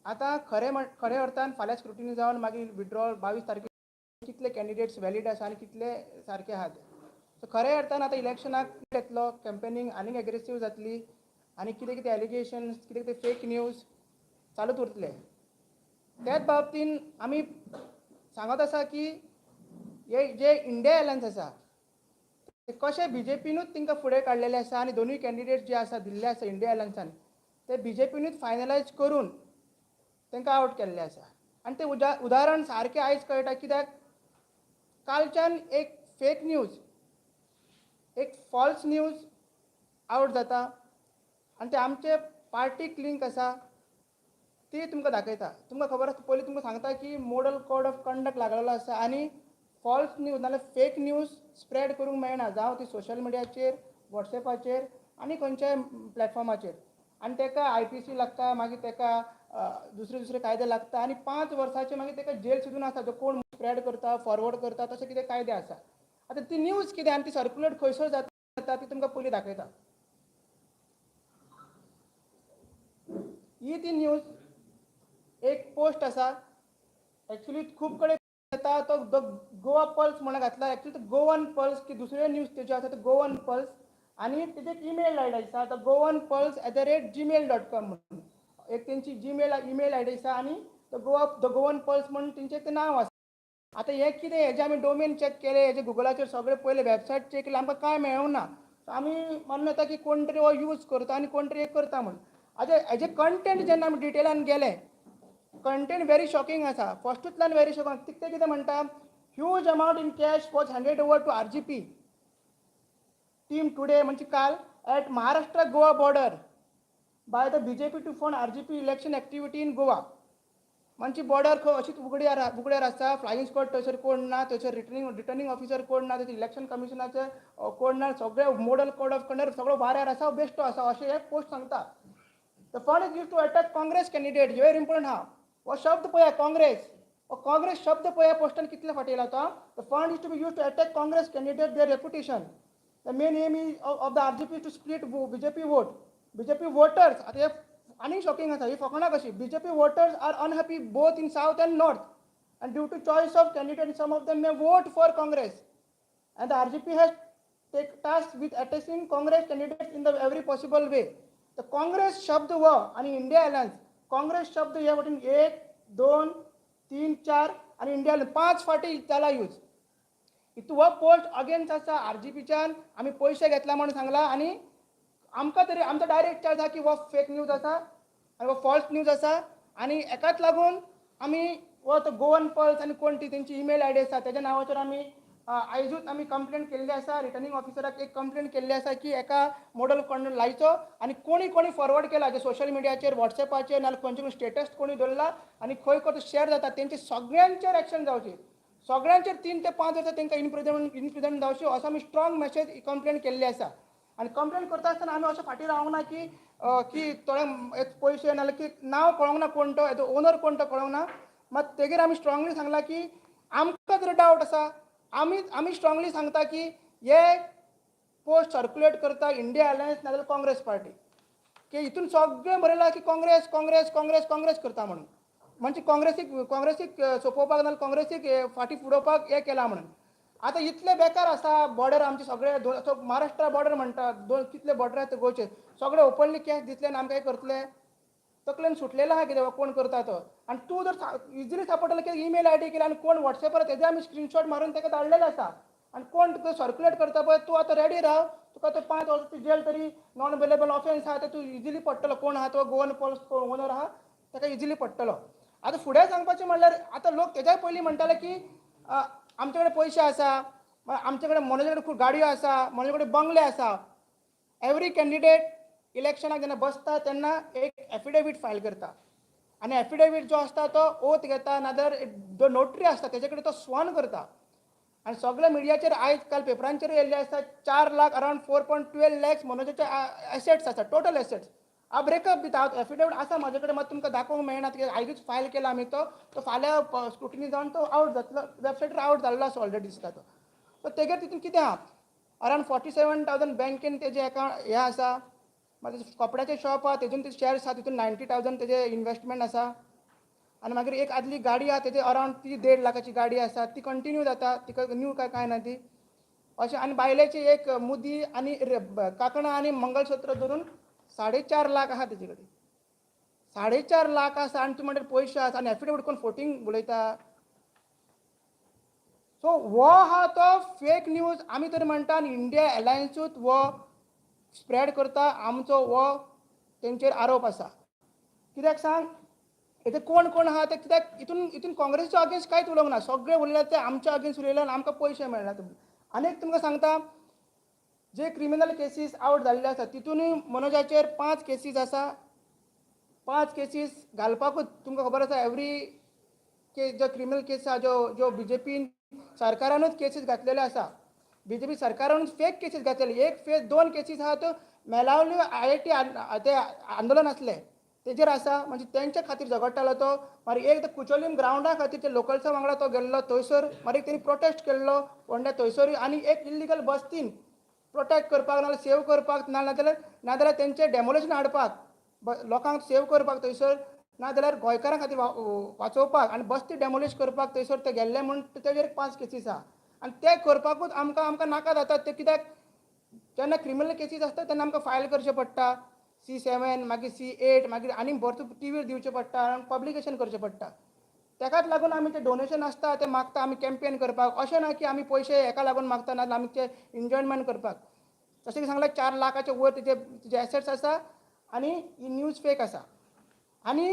आतां खरें म्हण, खऱ्या अर्थान फाल्यां स्क्रुटिनी जावन मागीर विड्रॉल 22 तारखेर कितले कॅन्डिडेट्स व्हॅलीड आसा आनी कितले सारके आहा ते. सो खऱ्या अर्थान आतां इलेक्शनाक येतलो, कॅम्पेनींग आनीक एग्रेसीव जातली आनी कितें कितें एलिगेशन्स, कितें कितें फेक न्यूज चालूच उरतले. त्याच बाबतीन आमी सांगत आसा की हे जे इंडिया अलायन्स आसा ते कशें बीजेपीनूच तांकां फुडें काडलेले आसा आनी दोनूय कॅन्डिडेट जे आसा दिल्ले आसा इंडिया अलायन्सान, ते बीजेपीनूच फायनलायज करून तांकां आवट केल्ले आसा. आनी ते उदाहरण सारकें आयज कळटा, कित्याक कालच्यान एक फेक न्यूज, एक फॉल्स न्यूज आवट जाता आनी ते आमचे पार्टीक लिंक आसा ती तुमकां दाखयता. तुमकां खबर आसा, पयलीं तुमकां सांगता की मॉडल कोड ऑफ कंडक्ट लागलेलो आसा आनी फॉल्स न्यूज नाल्यार फेक न्यूज स्प्रेड करूंक मेळना, जावं ती सोशल मिडियाचेर, वॉट्सॅपाचेर आनी खंयच्याय प्लॅटफॉर्माचेर. आनी ताका आयपीसी लागता, मागीर ताका दुसरे दुसरे कायदे लागता आनी 5 वर्साचे मागीर ताका जेल सुद्दां आसा, जो कोण स्प्रेड करता, फॉरवर्ड करता, तशें कितें कायदे आसा. आतां ती न्यूज कितें आनी ती सर्कुलेट खंयसर जाता ती तुमकां पयलीं दाखयता. ही ती न्यूज, एक पोस्ट आसा. एक्चुली खूब कडेन येता तो the Goa pulse म्हणून घातला. एक्चुली तो गोवन पल्स की दुसरे न्यूज तेज्यो आसा, तो गोवन पल्स आनी तेजे एक ईमेल आयडी आसा, the goanpulse@gmail.com म्हणून एक तेंची जीमेल ईमेल आयडी आसा आनी the Goan pulse म्हणून तेंचें एक नांव आसा. आतां हें कितें, हेजें आमी डोमेन चॅक केलें, हेजें गुगलाचेर सगळें पयलें, वेबसायट चॅक केली, आमकां कांय मेळूंक ना. सो आमी मानून येता की कोण तरी हो यूज करता आनी कोण तरी एक करता म्हूण. आतां हेजे कंटेंट जेन्ना आमी डिटेलान गेले, कंटेंट व्हेरी शॉकिंग आसा. फर्स्टूच लायन व्हेरी शॉकिंग. ते कितें म्हणटा, "Huge amount in cash was handed over to RGP team today," म्हणजे काल, "at Maharashtra Goa border by the BJP to fund RGP election activity in Goa." म्हणजे border खंय अशीच उगड्यार उगड्यार आसा, फ्लायींग स्क्वॉड थंयसर कोण ना, थंयसर रिटर्निंग ऑफिसर कोण ना, थंयसर इलेक्शन कमिशनाचे कोण ना, सगळे मॉडल कोड ऑफ कंडक्ट सगळो वाऱ्यार आसा, बेश्टो आसा, अशें हे पोस्ट सांगता. "The fund is used to attack Congress candidate." Very important हा. हो शब्द पळया, काँग्रेस, हो काँग्रेस शब्द पळया पोस्टान कितले फाटी येयला तो. "The fund is to be used to attack Congress candidate, their reputation. The main aim is of the RGP to split BJP vote. BJP voters," आतां हे आनीक शॉकिंग आसा, ही फकाणां कशी, "BJP voters are unhappy both in south and north and due to choice of candidate, some of them may vote for Congress and the RGP has take task with attacking Congress candidates in the every possible way." तर काँग्रेस शब्द व आणि India alliance, Congress शब्द हे वटेन एक, दोन, तीन, चार आणि इंडिया अलायन्स पांच फाटी जाला यूज. हितू हो पोस्ट अगेन्स्ट आसा. आरजीपीच्यान आमी पयशे घेतला म्हणून सांगला आनी आमकां तरी आमचो डायरेक्ट चार्ज आसा की हो फेक न्यूज आसा आनी हो फॉल्स न्यूज आसा. आनी एकाच लागून आमी हो तो गोवन पल्स आनी कोण ती तेंची ईमेल आयडी आसा, तेज्या नांवाचेर आमी आयजूच आमी कंप्लेन केल्ली आसा. रिटर्निंग ऑफिसराक एक कंप्लेन केल्ली आसा की एका मॉडल कंडक्ट लायचो आनी कोणी कोणी फॉरवर्ड केला जे सोशल मिडियाचेर, वॉट्सॅपाचेर, नाल्यार खंयचे स्टेटस कोणी दवरला आनी खंय खंय शेअर जाता, तेंचे सगळ्यांचेर एक्शन जावची. सगळ्यांचेर 3 ते 5 वर्सां तांकां इनप्रिजन जावची, असो आमी स्ट्रॉंग मेसेज कंप्लेन केल्ली आसा. आनी कंप्लेन करता आसतना आमी अशें फाटीं रावंक ना की की थोडे पयशे नाल्यार की नांव कळोंक ना कोण तो, हेजो ओनर कोण तो कळोंक ना. मात तेगेर आमी स्ट्रॉंगली सांगलां की आमकां जर डावट आसा, आमी स्ट्रॉंगली सांगता की हे पोस्ट सर्कुलेट करता इंडिया अलायन्स नाजाल्यार काँग्रेस पार्टी, की हितून सगळें बरयलां की काँग्रेस, काँग्रेस, काँग्रेस, काँग्रेस करता म्हणून. म्हणजे काँग्रेसीक सोंपोवपाक नाल्यार काँग्रेसीक फाटीं फुडोवपाक हें केलां म्हणून. आतां इतले बेकार आसा बॉर्डर आमचे सगळे दोन, महाराष्ट्रा बॉर्डर म्हणटा, दोन कितले बॉर्डर आसा गोंयचे, सगळे ओपनली कॅश दितले आनी आमकां हें करतले. तकलेन सुटलेलो आहा कितें कोण करता तो. आनी तूं जर इजिली सापडटलो की ईमेल आयडी केली आनी कोण वॉट्सॅपार तेजे आमी स्क्रिनशॉट मारून ताका धाडलेले आसा आनी कोण तुका सर्कुलेट करता पळय, तूं आतां रेडी राव, तुका तो 5 वर्सां जेल तरी नॉन अवेलेबल ऑफेन्स आहा, ते तूं इजिली पडटलो. कोण आहा तो गोवन पल्स ओनर आहा, ताका इजिली पडटलो. आतां फुडें सांगपाचें म्हणल्यार आतां लोक तेज्याय पयलीं म्हणटाले की आमचे कडेन पयशे आसा, आमचे कडेन, मनोजा कडेन खूब गाडयो आसा, मनोजा कडेन बंगले आसा. एवरी कॅन्डिडेट इलेक्शनाक जेन्ना बसता तेन्ना एक एफिडेवीट फायल करता आनी एफिडेवीट जो आसता तो ओथ घेता, नाजाल्यार जो नोटरी आसता तेजे कडेन तो स्वॉन करता. आनी सगळे मिडियाचेर आयज काल पेपरांचेर येयल्ले आसता, 4 लाख, अरावंड 4.12 लॅक्स मनोजाचे एसेट्स आसा, टोटल एसेट्स. हांव ब्रेकअप दिता, एफिडेवीट आसा म्हाजे कडेन, मात तुमकां दाखोवंक मेळना कित्याक आयजूच फायल केला आमी तो. तो फाल्यां स्क्रुटिनी जावन तो आवट जातलो, वेबसायटीर आवट जाल्लो आसा ऑलरेडी दिसता तो. सो तेगेर तितून कितें आहा, अरावंड 47,000 बँकेन तेजे एकावंट हें आसा. मागीर कपड्याचें शॉप आहा, तेतून ते शेर्स आहा, तितून 90,000 तेजे इनवेस्टमेंट आसा. आनी मागीर एक आदली गाडी आहा तेजे अरावंड ती 1.5 लाखाची गाडी आसा, ती कंटिन्यू जाता, तिका न्यू काय कांय ना ती अशें. आनी बायलेची एक मुदी आनी कांकणां आनी मंगलसूत्र धरून 4.5 लाख आहा तेजे कडेन, 4.5 लाख आसा. आनी तूं म्हणटा पयशे आसा आनी एफिडेवीट कोण फोटींग उलयता. सो हो आहा तो फेक न्यूज. आमी तर म्हणटा इंडिया अलायन्सूच हो स्प्रेड करता, आमचो हो तेंचेर आरोप आसा. कित्याक सांग, हेते कोण कोण आहा ते कित्याक हितून हितून काँग्रेसीच्या अगेन्स्ट कांयच उलोवंक ना, सगळे उलयले ते आमच्या अगेन्स्ट उलयले आनी आमकां पयशे मेळना. आनी एक तुमकां सांगता, जे क्रिमिनल केसीस आवट जाल्ले आसा तितूनय मनोजाचेर 5 केसीस आसा. 5 केसीस घालपाकूच तुमकां खबर आसा, एवरी केस जो क्रिमिनल केस आसा जो जो बीजेपीन सरकारानूच केसीस घातलेले आसा, बीजेपी सरकारानूच फेक केसीस घातलेले. एक फेक 2 केसीस आहा त्यो मेलावली IIT ते आंदोलन आसलें तेजेर आसा, म्हणजे तेंच्या खातीर झगडटालो तो. मागीर एक कुचोलीम ग्रावंडा खातीर ते लोकल्सा वांगडा तो गेल्लो थंयसर, मागीर तेणी प्रोटेस्ट केल्लो फोंड्या थंयसरूय. आनी एक इल्लिगल बस्तीन प्रोटेक्ट करपाक नाजाल्यार सेव करपाक, नाजाल्यार तेंचें डेमोलेशन हाडपाक, लोकांक सेव करपाक थंयसर, नाजाल्यार गोंयकारां खातीर वाचोवपाक आनी बस्ती डेमोलिश करपाक थंयसर ते गेल्ले म्हूण तेजेर 5 केसीस आहा. आनी ते करपाकूच आमकां आमकां नाका जातात ते, कित्याक जेन्ना क्रिमिनल केसीस आसता तेन्ना आमकां फायल करचें पडटा, C7 मागीर C8 मागीर आनी भरपूर टीवीर दिवचें पडटा आनी पब्लिकेशन करचें पडटा. तेकाच लागून आमी ते डोनेशन आसता ते मागता आमी कॅम्पेन करपाक. अशें ना की आमी पयशे हेका लागून मागता, नाजाल्यार आमी ते एन्जॉयमेंट करपाक. जशें की सांगलें 4 लाखाचे वयर तेजे तेजे एसेट्स आसा आनी ही न्यूज फेक आसा. आनी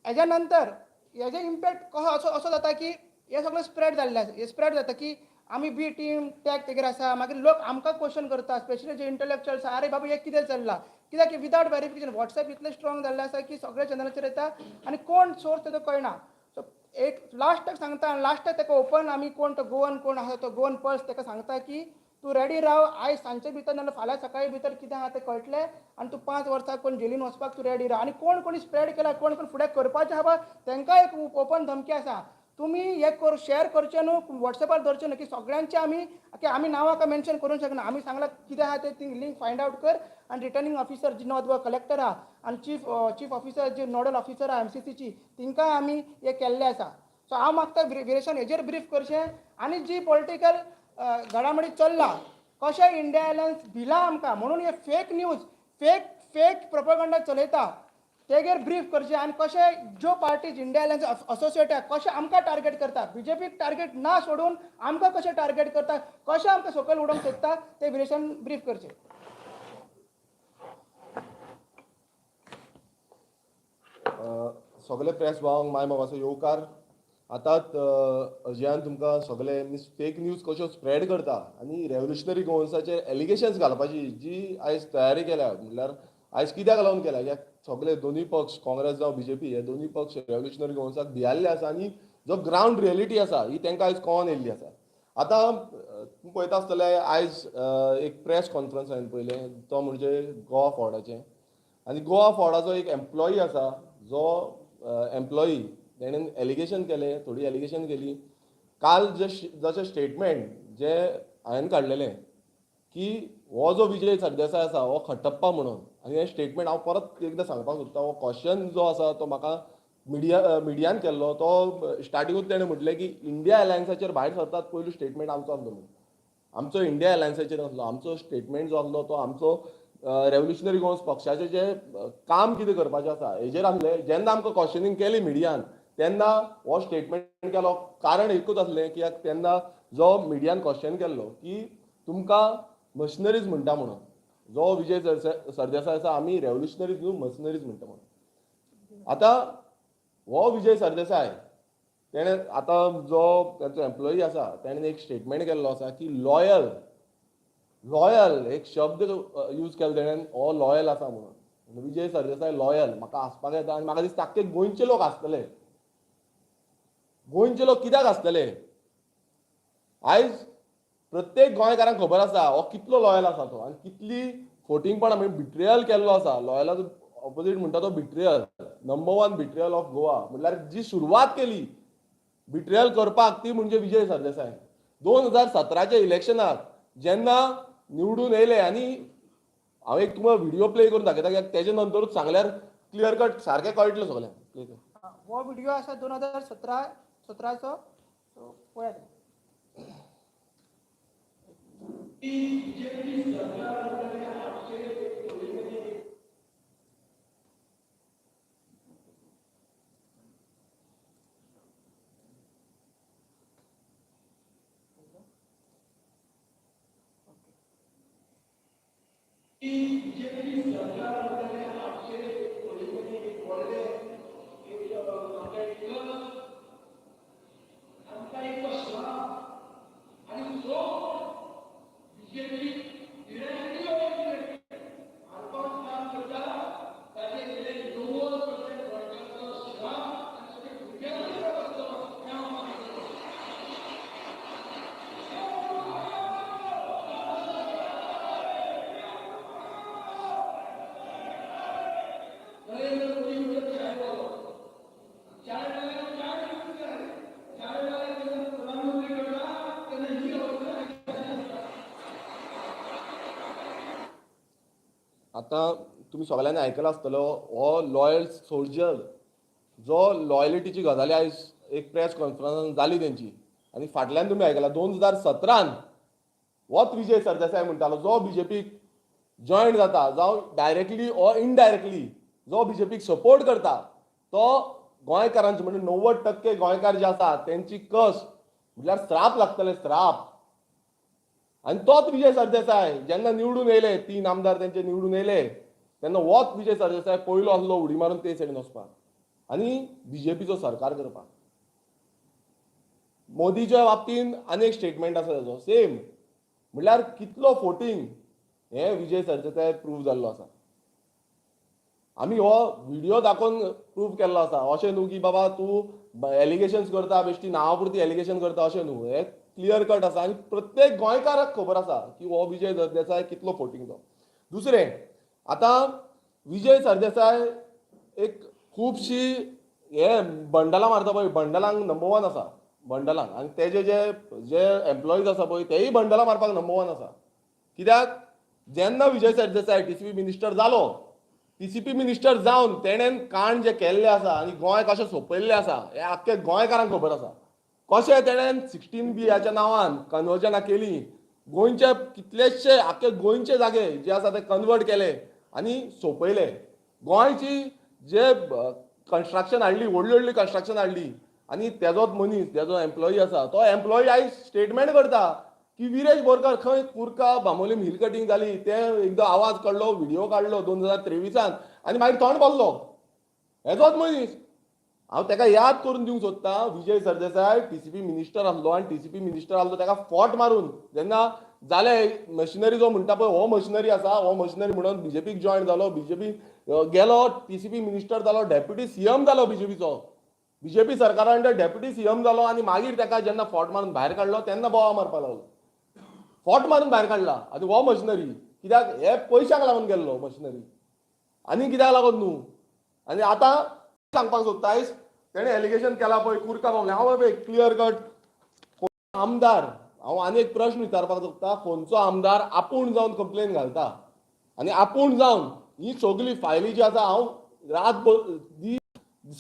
हेज्या नंतर हेजे इम्पॅक्ट कसो असो असो जाता की हे सगळें स्प्रेड जाल्लें आसा, हे स्प्रेड जाता की आमी बी टीम टॅग तेगेर आसा. मागीर लोक आमकां क्वेश्चन करता, स्पेशली जे इंटलेक्चुअल्स आसा, आरे बाबा हें कितें चल्लां, कित्याक की विदावट वेरिफिकेशन वॉट्सएप इतलें स्ट्रॉंग जाल्लें आसा की सगळे चॅनलाचेर येता आनी कोण सोर्स तेजो कळना. सो एक लास्टाक सांगता आनी लास्टाक तेका ओपन आमी कोण तो गोवन कोण आसा तो गोवन पल्स तेका सांगता की तूं रेडी राव, आयज सांजचे भितर नाल्यार फाल्यां सकाळी भितर कितें आहा तें कळटलें आनी तूं 5 वर्सां कोण जेलीन वचपाक तूं रेडी राव. आनी कोण कोणी स्प्रेड केला, कोण कोण फुडें करपाचें आहा तेंकां एक ओपन धमकी आसा, तुमी हे कर शेअर करचें न्हू, वॉट्सएपार धरचें न्हू की सगळ्यांचे आमी की आमी नांवां काय मेन्शन करूंक शकना. आमी सांगलां कितें आहा तें ती लिंक फायंड आवट कर आनी रिटर्निंग ऑफिसर जी नॉर्थ गोवा कलेक्टर आहा आनी चीफ चीफ ऑफिसर जी नोडल ऑफिसर आहा MCCची तिंकां आमी हें केल्लें आसा. सो हांव मागता विरेशान हेजेर ब्रीफ करचें आनी जी पॉलिटिकल घडामोडी चल्ला कशें इंडिया अलायन्स भिला आमकां म्हणून हे fake news fake fake propaganda चलयता तेगेर ब्रीफ करचें आनी कशें ज्यो पार्टीज इंडिया अलायन्स असोसिएट आहा कशें आमकां टार्गेट करता, बीजेपीक टार्गेट ना सोडून आमकां कशें टार्गेट करता, कशें आमकां सकयल उडोवंक सोदता ते विरेशान ब्रीफ करचें. सगळे प्रेस भावांक माय मोगाचो येवकार. आतांच अजयान तुमकां सगळे मिन्स फेक न्यूज कश्यो स्प्रेड करता आनी रेवोल्युशनरी गोवन्साचेर एलिगेशन्स घालपाची जी आयज तयारी केल्या, म्हणल्यार आयज कित्याक लागून केल्या, कित्याक सगळे दोनूय पक्ष काँग्रेस जावं बीजेपी हे दोनूय पक्ष रेवोल्युशनरी गोवन्साक भियाल्ले आसा आनी जो ग्रावंड रियलिटी आसा ही तांकां आयज कळोन येयल्ली आसा. आतां तुमी पळयता आसतले आयज एक प्रेस कॉन्फरन्स हांवें पळयलें तो म्हणजे गोवा फॉर्डाचें, आनी गोवा फॉर्डाचो एक एम्प्लॉई आसा जो एम्प्लॉई तेणेन एलिगेशन केलें, थोडी एलिगेशन केली. काल जशें स्टेटमेंट जें हांवें काडलेलें की हो जो विजय सरदेसाय आसा हो खटप्पा म्हणून, आनी हें स्टेटमेंट हांव परत एकदां सांगपाक सोदता. हो क्वेश्चन जो आसा तो म्हाका मिडियान केल्लो, तो स्टार्टिंगूच तेणें म्हटलें की इंडिया अलायन्साचेर भायर सरतात पयलू स्टेटमेंट आमचो आसलो म्हणून. आमचो इंडिया अलायन्साचेर आसलो, आमचो स्टेटमेंट जो आसलो तो आमचो रेवोल्युशनरी गोवन्स पक्षाचें जें काम कितें करपाचें आसा हेजेर आसलें. जेन्ना आमकां क्वेश्चनींग केली मिडियान तेन्ना हो स्टेटमेंट केलो, कारण एकूच आसलें की तेन्ना जो मिडियान क्वेश्चन केल्लो की तुमकां मशिनरीज म्हणटा म्हणून, जो विजय सरदेसाय आसा आमी रेवोल्युशनरीज न्हू मशिनरीज म्हणटा म्हणून. आतां हो विजय सरदेसाय तेणें आतां जो तांचो एम्प्लॉई आसा तेणें एक स्टेटमेंट केल्लो आसा की लॉयल, लॉयल एक शब्द यूज केलो तेणें, हो लॉयल आसा म्हणून. विजय सरदेसाय लॉयल म्हाका हांसपाक येता आनी म्हाका दिसता आख्खे गोंयचे लोक आसतले. गोंयचे लोक कित्याक आसतले? आयज प्रत्येक गोंयकारांक खबर आसा हो कितलो लॉयल आसा तो आनी कितली फोटिंगपणां म्हणजे बिट्रियल केल्लो आसा. लॉयलाचो ऑपोजीट म्हणटा तो betrayal, number 1 betrayal of Goa. म्हणल्यार जी सुरवात केली बिट्रियल करपाक ती म्हणजे विजय सरदेसाय. 2017च्या इलेक्शनाक जेन्ना निवडून येयले, आनी हांव एक तुमकां व्हिडिओ प्ले करून दाखयता कित्याक तेजे नंतरूच सांगल्यार क्लियर कट सारकें कळटलें सगळें. प्ले कर. हो व्हिडिओ आसा 2017 सतराचो, सो पळयात. आतां तुमी सगळ्यांनी आयकला आसतलो हो लॉयल सोल्जर जो लॉयलिटीची गजाली आयज एक प्रेस कॉन्फरन्सान जाली तेंची. आनी फाटल्यान तुमी आयकला 2017 होच विजय सरदेसाय म्हणटालो जो बीजेपीक जॉयन जाता जावं डायरेक्टली ऑर इनडायरेक्टली जो बीजेपीक सपोर्ट करता तो गोंयकारांचे म्हणजे 90% गोंयकार जे आसा तेंची कस म्हटल्यार श्राप लागतले, श्राप. आनी तोच विजय सरदेसाय जेन्ना निवडून येयले, 3 आमदार तेंचे निवडून येयले तेन्ना होच विजय सरदेसाय पयलो आसलो उडी मारून ते सायडीन वचपाक आनी बीजेपीचो सरकार करपाक. मोदीच्या बाबतीन आनी एक स्टेटमेंट आसा तेजो सेम, म्हळ्यार कितलो फोटींग हे विजय सरदेसाय प्रूव जाल्लो आसा. आमी हो व्हिडिओ दाखोवन प्रूव केल्लो आसा. अशें न्हू की बाबा तूं एलिगेशन्स करता, बेश्टी नांवा पुरती एलिगेशन करता, अशें न्हू. हे क्लियर कट आसा आनी प्रत्येक गोंयकाराक खबर आसा की हो विजय सरदेसाय कितलो फोटींग तो. दुसरें, आतां विजय सरदेसाय एक खुबशी हे बंडलां मारता पळय, बंडलांक नंबर 1 आसा बंडलांक. आनी तेजे जे जे एम्प्लॉईज आसा पळय तेय बंडलां मारपाक नंबर 1 आसा. कित्याक जेन्ना विजय सरदेसाय टीसीपी मिनिस्टर जालो, टीसीपी मिनिस्टर जावन तेणेन कांड जे केल्ले आसा आनी गोंय कशें सोंपयल्लें आसा हें आख्खे गोंयकारांक खबर आसा. कशें तेणेन 16B ह्याच्या नांवान कन्वर्जनां केली, गोंयचे कितलेशे आख्खे गोंयचे जागे जे आसा ते कन्वर्ट केले आनी सोंपयले. गोंयची जे कन्स्ट्रक्शन हाडली, व्हडली व्हडली कन्स्ट्रक्शन हाडली आनी तेजोच मनीस तेजो एम्प्लॉई आसा तो एम्प्लॉई आयज स्टेटमेंट करता की विरेश बोरकर खंय कुर्का बांबोलीम हिल कटींग जाली ते एकदां आवाज काडलो, व्हिडिओ काडलो 2023 आनी मागीर तोंड भरलो. हेजोच मनीस. हांव तेका याद करून दिवंक सोदता, विजय सरदेसाय टीसीपी मिनिस्टर आसलो आनी टीसीपी मिनिस्टर आसलो तेका फोट मारून जेन्ना जालें मशिनरी जो म्हणटा पळय हो मशिनरी आसा, हो मशिनरी म्हणून बीजेपीक जॉयन जालो, बीजेपी गेलो, टीसीपी मिनिस्टर जालो, डेप्युटी सीएम जालो बीजेपीचो, बीजेपी सरकारा अंडर डेप्युटी सीएम जालो आनी मागीर तेका जेन्ना फोट मारून भायर काडलो तेन्ना बोवा मारपाक लागलो. फोट मारून भायर काडला आनी हो मशिनरी कित्याक हे पयशांक लागून गेल्लो मशिनरी आनी कित्याक लागून न्हू. आनी आतां सांगपाक सोदता आयज तेणें एलिगेशन केला पळय कुर्का बांबोळी, हांव पळय क्लियर कट आमदार, हांव आनी एक प्रश्न विचारपाक सोदता, खंयचो आमदार आपूण जावन कंप्लेन घालता आनी आपूण जावन ही सगळी फायली जी आसा, हांव रात दीस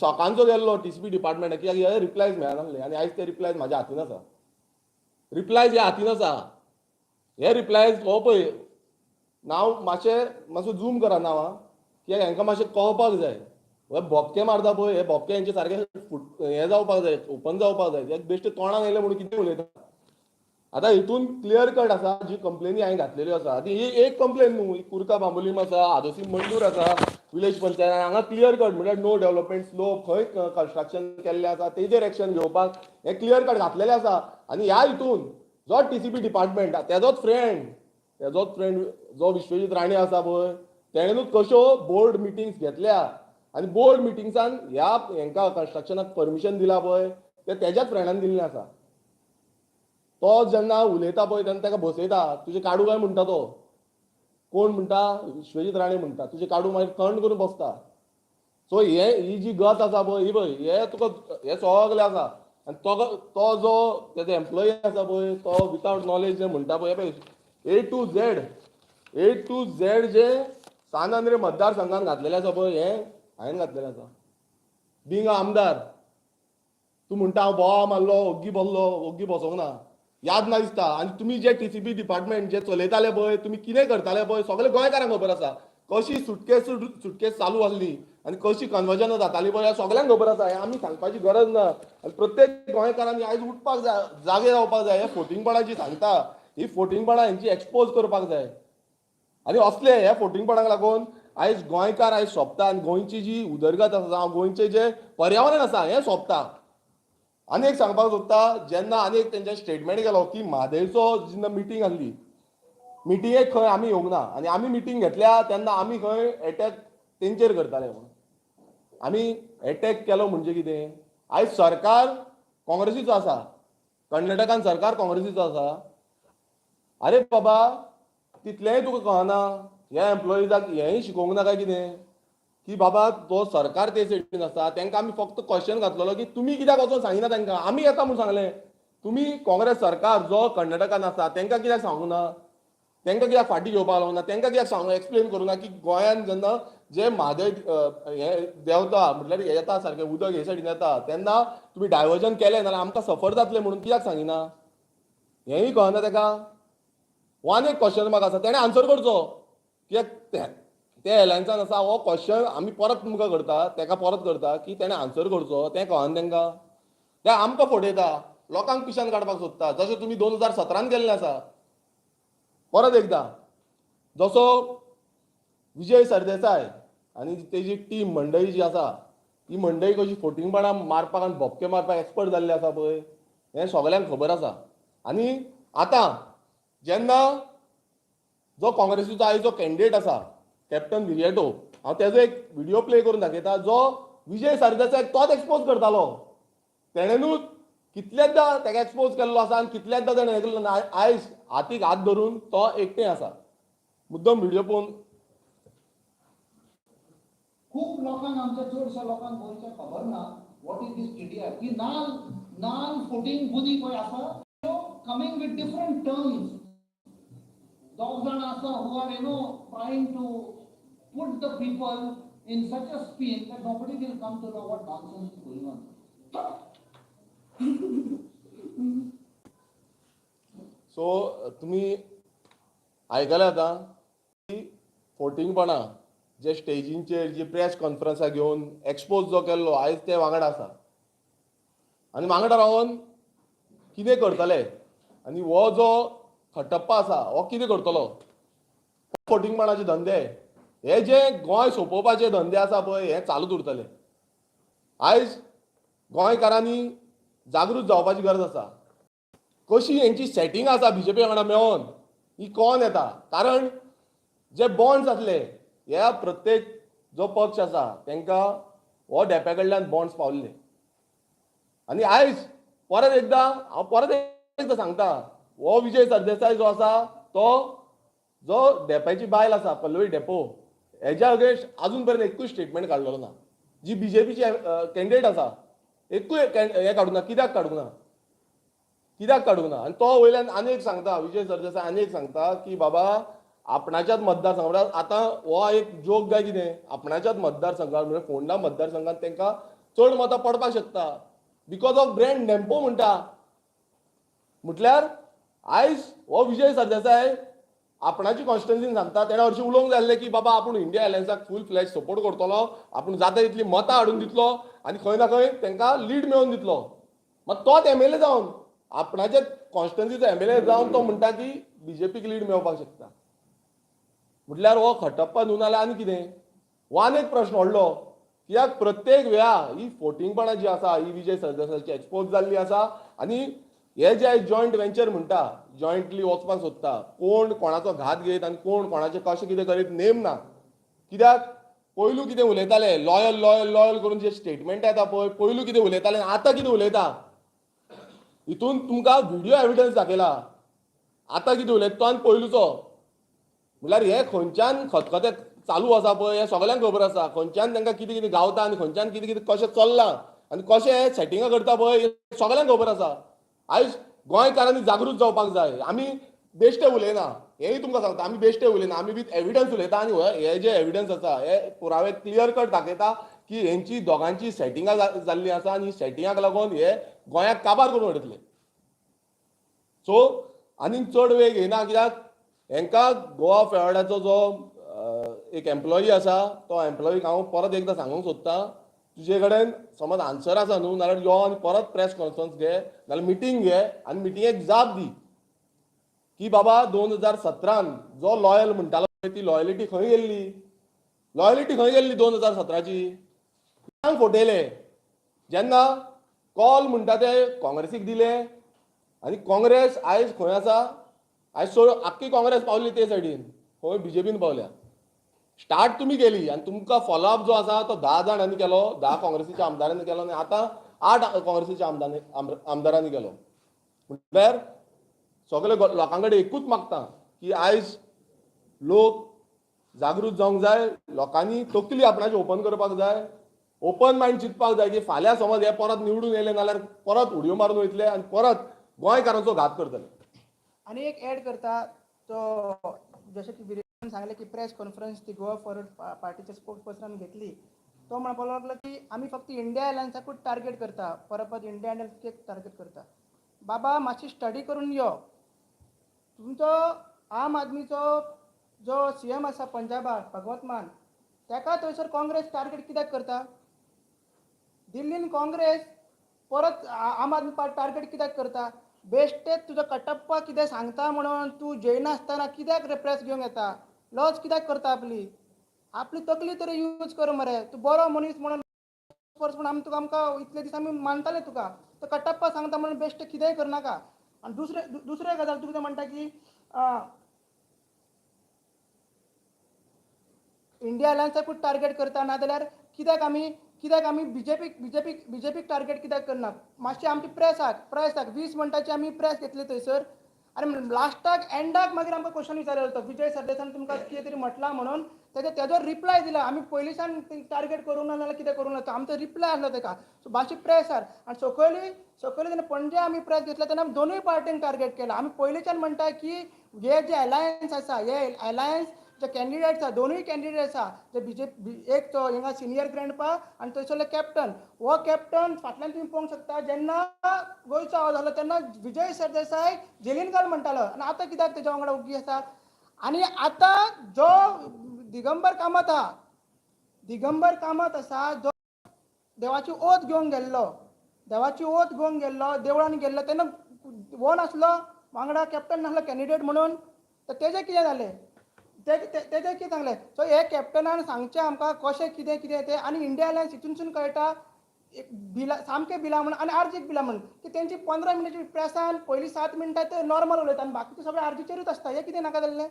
सकाळचो गेल्लो टीसीपी डिपार्टमेंटाक कित्याक हे रिप्लायज मेळनासले आनी आयज ते रिप्लायज म्हाज्या हातीन आसा, रिप्लायज हे हातीन आसा. हे रिप्लायज हो पळय नांव मातशें मातसो झूम करा नांव कित्याक हांकां मातशें कळपाक जाय. हे भोपके मारता पळय, हे भोपके हेंचे सारके फुट हे जावपाक जाय, ओपन जावपाक जाय. ते बेश्टे तोंडान येयले म्हणून कितें उलयता. आतां हितून क्लियर कट आसा जी कंप्लेनी हांवें घातलेल्यो आसा. आनी ही एक कंप्लेन न्हू, कुर्का बांबोलीम आसा, आदोसी मंदूर आसा, विलेज पंचायत हांगा क्लियर कट म्हळ्यार नो डेव्हलपमेंट स्लोप, खंय कन्स्ट्रक्शन केल्लें आसा तेजेर एक्शन घेवपाक हें क्लियर कट घातलेलें आसा. आनी ह्या हितून जो टीसीपी डिपार्टमेंट तेजोच फ्रेंड जो विश्वजीत राणे आसा पळय तेणेनूच कश्यो बोर्ड मिटिंग्स घेतल्या आनी बोर्ड मिटिंग्सान ह्या हेंकां कन्स्ट्रक्शनाक परमिशन दिला पळय ते तेज्याच फ्रेंडान दिल्लें आसा. तो जेन्ना उलयता पळय तेन्ना ताका बसयता, तुजें काडू काय म्हणटा तो, कोण म्हणटा, विश्वजीत राणे म्हणटा तुजें काडू, मागीर थंड करून बसता. सो हे ही जी गत आसा पळय ही पळय हे तुका हे सगलें आसा. आनी तो जो तेजो एम्प्लॉई आसा पळय तो वितावट नॉलेज जे म्हणटा पळय पळय ए टू झेड जे सान आंद्रे मतदारसंघान घातलेलें आसा पळय हें हांवें घातलेलें आसा. बींग आमदार तूं म्हणटा हांव बोवा मारलो, ओग्गी बसलो, ओग्गी बसोंक ना, याद ना दिसता. आनी तुमी जे टीसीपी डिपार्टमेंट जे चलयताले पळय, तुमी कितें करताले पळय सगळे गोंयकारांक खबर आसा. कशी सुटकेस सुटकेस चालू आसली आनी कशी कन्वर्जनां जाताली पळय सगळ्यांक खबर आसा. हें आमी सांगपाची गरज ना. आनी प्रत्येक गोंयकारांनी आयज उठपाक जाय, जागे जावपाक जाय. हे फोटिंगपणां जी सांगता ही फोटिंगपणां हेंची एक्सपोज करपाक जाय. आनी असले ह्या फोटिंगपणाक लागून आयज गोंयकार आयज सोंपता आनी गोंयची जी उदरगत आसा जावं गोंयचें जें पर्यावरण आसा हें सोंपता. आनी एक सांगपाक सोदता, जेन्ना आनी एक तेंच्या स्टेटमेंट केलो की म्हादयचो जेन्ना मिटींग आसली, मिटिंगेक खंय आमी येवंक ना आनी आमी मिटींग घेतल्या तेन्ना आमी खंय एटॅक तेंचेर करताले म्हणून आमी एटॅक केलो. म्हणजे कितें, आयज सरकार काँग्रेसीचो आसा, कर्नाटकान सरकार काँग्रेसीचो आसा. अरे बाबा तितलेंय तुका कळना, ह्या एम्प्लॉइजाक हेंय शिकोवंक ना काय कितें की बाबा तो सरकार ते सायडीन आसा. तांकां आमी फक्त क्वेश्चन घातलेलो की तुमी कित्याक वचोन सांगिना तांकां, आमी येता म्हूण सांगलें. तुमी काँग्रेस सरकार जो कर्नाटकान आसा तांकां कित्याक सांगूंक ना, तांकां कित्याक फाटीं घेवपाक लावना, तांकां कित्याक सांगूंक एक्सप्लेन करूं ना की गोंयान जेन्ना जे म्हादय हे देंवता म्हटल्यार येता सारकें उदक हे सायडीन येता तेन्ना तुमी डायवर्जन केलें नाल्यार आमकां सफर जातलें म्हणून कित्याक सांगिना, हेंय कळना ताका. वान एक क्वेश्चन म्हाका आसा, तेणें आन्सर करचो कित्याक ते एलायन्सान आसा. हो क्वेश्चन आमी परत तुमकां करता, ताका परत करता की तेणें आन्सर करचो. तें कळना तांकां, ते आमकां फटयता, लोकांक पिशान काडपाक सोदता, जशें तुमी 2017 केल्लें आसा. परत एकदां जसो विजय सरदेसाय आनी तेजी टीम मंडळी जी आसा ही मंडळी कशी फोटिंगपणां मारपाक आनी भोपके मारपाक एक्सपर्ट जाल्ले आसा पळय, हें सगल्यांक खबर आसा. आनी आतां जेन्ना जो काँग्रेसीचो आयज जो कॅन्डिडेट आसा कॅप्टन विरियटो, हांव तेजो एक व्हिडियो प्ले करून दाखयता जो विजय सरदेसाय तोच एक्सपोज करतालो. तेणेनूच कितलेदां ताका एक्सपोज केल्लो आसा आनी कितलेदां तेणें हें केल्लो. आयज हातीक हात धरून तो एकटें आसा. मुद्दम व्हिडियो पळोवन खूब लोकांक, आमच्या चडश्या लोकांक गोंयच्या खबर ना what is this TDR. ही नाल नाल फोटींग बुदी पळय आसा, कमींग विथ डिफरंट टर्म्स. दोग जाण आसा who are trying to put the people in such a spin that nobody will come to know what nonsense is going on. So तुमी आयकले आतां की फोटिंगपणां जे स्टेजींचेर जी प्रेस कॉन्फरन्सां घेवन एक्सपोज जो केल्लो आयज ते वांगडा आसा आनी वांगडा रावन कितें करतले आनी हो जो खटप्पा आसा हो कितें करतलो. फोटिंगपणाचे धंदे हे जे गोंय सोंपोवपाचे धंदे आसा पळय हे चालूच उरतले. आयज गोंयकारांनी जागृत जावपाची गरज आसा. कशी हेंची सेटींग आसा बीजेपी वांगडा मेळोन ही कोण येता, कारण जे बॉन्ड्स आसले ह्या प्रत्येक जो पक्ष आसा तांकां हो डेप्या कडल्यान बॉन्ड्स पावल्ले. आनी आयज परत एकदां हांव परत एकदां सांगता, हो विजय सरदेसाय जो आसा तो जो डेप्याची बायल आसा पल्लवी डेपो हेज्या अगेन्स्ट आजून पर्यंत एकूय स्टेटमेंट काडलेलो ना. जी बीजेपीची कॅन्डिडेट आसा एकूय हें काडूंक ना. कित्याक काडूंक ना, कित्याक काडूंक ना. आनी तो वयल्यान आनी एक सांगता विजय सरदेसाय आनी एक सांगता की बाबा आपणाच्याच मतदारसंघात, आतां हो एक जोक काय कितें, आपणाच्याच मतदारसंघात म्हणजे फोंडा मतदारसंघात तांकां चड मतां पडपाक शकता because of brand Dempo म्हणटा. म्हटल्यार आयज हो विजय सरदेसाय आपणाची कॉन्स्टिट्युन्सीन सांगता, तेणें हरशीं उलोवंक जाय आसलें की बाबा आपूण इंडिया अलायन्साक फूल फ्लॅज सपोर्ट करतलो, आपूण जाता तितली मतां हाडून दितलो आनी खंय ना खंय तांकां लीड मेळोवन दितलो. मात तोच एमएलए जावन आपणाच्या कॉन्स्टिट्युन्सीचो एमएलए जावन तो म्हणटा की बीजेपीक लीड मेळपाक शकता. म्हटल्यार हो खटप्पा न्हू नाल्यार आनी कितें. वान एक प्रश्न व्हडलो कित्याक प्रत्येक वेळा ही फोटिंगपणां जी आसा ही विजय सरदेसायची एक्सपोज जाल्ली आसा. आनी हे जे आयज जॉयंट वेंचर म्हणटा, जॉयंटली वचपाक सोदता, कोण कोणाचो घात घेत आनी कोण कोणाचें कशें कितें करीत नेम ना. कित्याक पयलू कितें उलयताले लॉयल लॉयल लॉयल करून जे स्टेटमेंट येता पळय, पयलू कितें उलयताले आतां कितें उलयता हितून तुमकां व्हिडियो एविडन्स दाखयला. आतां कितें उलयता तो आनी पयलूचो म्हळ्यार हे खंयच्यान खतखतें चालू आसा पळय हें सगल्यांक खबर आसा. खंयच्यान तांकां कितें कितें गावता आनी खंयच्यान कितें कितें कशें चल्लां आनी कशें हें सेटिंगां करता पळय हें सगल्यांक खबर आसा. आयज गोंयकारांनी जागृत जावपाक जाय. आमी बेश्टे उलयना, हेंय तुमकां सांगता, आमी बेश्टे उलयना, आमी विथ एविडन्स उलयता. आनी हे जे एविडन्स आसा हे पुरावे क्लियर कट दाखयता की हेंची दोगांची सेटिंगां जाल्लीं आसा आनी सेटिंगाक लागून हे गोंयाक काबार करून उडयतले. सो आनीक चड वेळ घेयना, कित्याक हेंकां गोवा फॉरवर्डाचो जो एक एम्प्लॉई आसा तो एम्प्लॉईक हांव परत एकदां सांगूंक सोदतां, तुजे कडेन समज आन्सर आसा न्हू, नाल्यार यो आनी परत प्रेस कॉन्फरन्स घे, नाल्यार मिटींग घे आनी मिटिंगेक जाप दी की बाबा 2017 जो लॉयल म्हणटालो ती लॉयलिटी खंय गेल्ली, लॉयलिटी खंय गेल्ली 2017ची? कोणाक फटयले जेन्ना कॉल म्हणटा ते काँग्रेसीक दिले आनी काँग्रेस आयज खंय आसा? आयज सोड आख्खी काँग्रेस पावली ते सायडीन, खंय बीजेपीन पावल्या. स्टार्ट तुमी केली आनी तुमकां फॉलोअप जो आसा तो 10 जाणांनी केलो, 10 काँग्रेसीच्या आमदारांनी केलो आनी आतां 8 काँग्रेसीच्या आमदारांनी केलो. म्हणल्यार सगळे लोकां कडेन एकूच मागता की आयज लोक जागृत जावंक जाय, लोकांनी तकली आपणाची ओपन करपाक जाय, ओपन मायंड चिंतपाक जाय की फाल्यां समज हे परत निवडून येयले नाल्यार परत उडयो मारून वयतले आनी परत गोंयकारांचो घात करतले. आनी एक एड करता तो, जशें की विरेशान सांगलें की प्रेस कॉन्फरन्स ती गोवा फॉरवर्ड पार्टीच्या स्पोक्स पर्सनान घेतली, तो म्हणपाक लागलो की आमी फक्त इंडिया अलायन्साकूच टार्गेट करता, परत परत इंडिया अलायन्साक टार्गेट करता. बाबा मातशी स्टडी करून यो. तुमचो आम आदमीचो जो सीएम आसा पंजाबाक भगवंत मान, ताका थंयसर काँग्रेस टार्गेट कित्याक करता? दिल्लीन काँग्रेस परत आम आदमी पार्टी टार्गेट कित्याक करता? बेश्टेच तुजो कटप्पा कितें सांगता म्हणून तूं जेयनासतना कित्याक रे प्रेस घेवंक येता? लज कित्याक करता? आपली आपली तकली तरी यूज कर मरे. तूं बरो मनीस म्हणून म्हणून आमी तुका आमकां इतले दीस आमी मानताले तुका. तो कटप्पा सांगता म्हणून बेश्टें कितेंय करनाका. आनी दुसरें गजाल तूं कितें म्हणटा की इंडिया अलायन्साकूच टार्गेट करता, नाजाल्यार कित्याक आमी बीजेपीक टार्गेट कित्याक करना? मातशी आमची प्रेसाक 20 मिनटाची आमी प्रेस घेतली थंयसर आनी लास्टाक एंडाक मागीर आमकां क्वेश्चन विचारलो तो विजय सरदेसान तुमकां कितें तरी म्हटलां म्हणून तेजो रिप्लाय दिला. आमी पयलींच्यान टार्गेट करूंक ना जाल्यार कितें करूंक ना, तो आमचो रिप्लाय आसलो तेका. सो मातशी प्रेसार आनी सकयली जेन्ना पणजे आमी प्रेस घेतला तेन्ना आमी दोनूय पार्टींक टार्गेट केला. आमी पयलींच्यान म्हणटा की हे जे अलायन्स आसा, हे अलायन्स जे कॅन्डिडेट्स आसा, दोनूय कॅन्डिडेट आसा, जे बीजेपी एक तो हिंगा सिनियर ग्रँडपा आनी थंयसरलो कॅप्टन, हो कॅप्टन फाटल्यान तुमी पळोवंक शकता जेन्ना गोंयचो आवाज जालो तेन्ना विजय सरदेसाय जेलीन घाल म्हणटालो आनी आतां कित्याक तेज्या वांगडा ओगी आसा? आनी आतां जो दिगंबर कामत आहा, दिगंबर कामत आसा जो देवाची ओत घेवंक गेल्लो, देवाची ओत घेवंक गेल्लो, देवळान गेल्लो, तेन्ना हो नासलो वांगडा कॅप्टन नासलो कॅन्डिडेट म्हणून, तर तेजें कितें जालें? तेजें कितें सांगलें? सो हे कॅप्टनान सांगचें आमकां कशें कितें कितें तें. आनी इंडिया अलायन्स हितूनसून कळटा एक बिलां सामकें बिलां म्हणून आनी आर्जीक बिलां म्हणून की तेंची 15 मिनटाची प्रेसान पयलीं 7 मिनटां ते नॉर्मल उलयता आनी बाकीचे सगळे आर्जीचेरूच आसता. हें कितें नाका जाल्लें?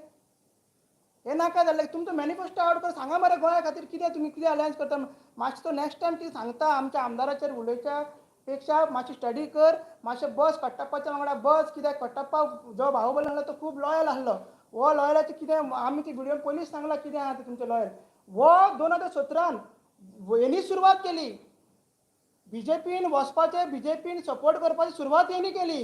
हें नाका जाल्लें. तुमचो मॅनिफेस्टो आवट कर, सांगा मरे गोंया खातीर कितें तुमी कितें अलायन्स करता. मातशें तो नेक्स्ट टायम कितें सांगता आमच्या आमदाराचेर उलोवच्या पेक्षा मातशी स्टडी कर, मातशें बस कट्टप्पाच्या वांगडा बस. कित्याक कट्टप्पा जो बाहुबली आसलो तो खूब लॉयल आसलो. हो लॉयलाचें कितें आमी ती व्हिडियो पयलींच सांगलां कितें आहा तें तुमचें लॉयल. हो 2017 हेणी सुरवात केली बीजेपीन वचपाचें, बीजेपीन सपोर्ट करपाची सुरवात हेणी केली.